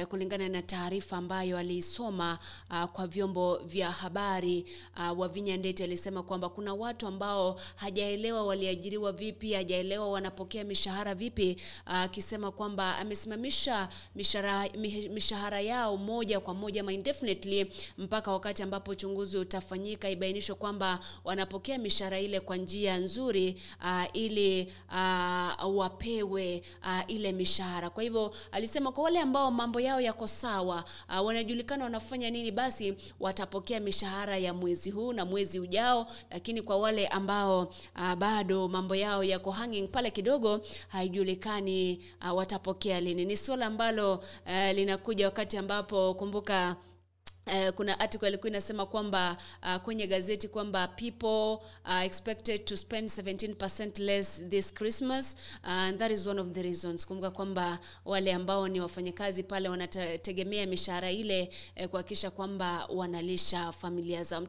Kulingana na taarifa ambayo aliisoma kwa vyombo vya habari, Wavinya Ndeti alisema kwamba kuna watu ambao hajaelewa waliajiriwa vipi, hajaelewa wanapokea mishahara vipi, akisema kwamba amesimamisha mishahara yao moja kwa moja ama indefinitely mpaka wakati ambapo uchunguzi utafanyika ibainishwe kwamba wanapokea mishahara ile kwa njia nzuri, ili wapewe ile mishahara. Kwa hivyo alisema kwa wale ambao mambo yao yako sawa, wanajulikana wanafanya nini, basi watapokea mishahara ya mwezi huu na mwezi ujao, lakini kwa wale ambao bado mambo yao yako hanging pale kidogo, haijulikani watapokea lini. Ni suala ambalo linakuja wakati ambapo kumbuka, kuna article ilikuwa inasema kwamba kwenye gazeti kwamba people are expected to spend 17% less this Christmas, and that is one of the reasons. Kumbuka kwamba wale ambao ni wafanyakazi pale wanategemea mishahara ile kuhakikisha kwamba wanalisha familia zao.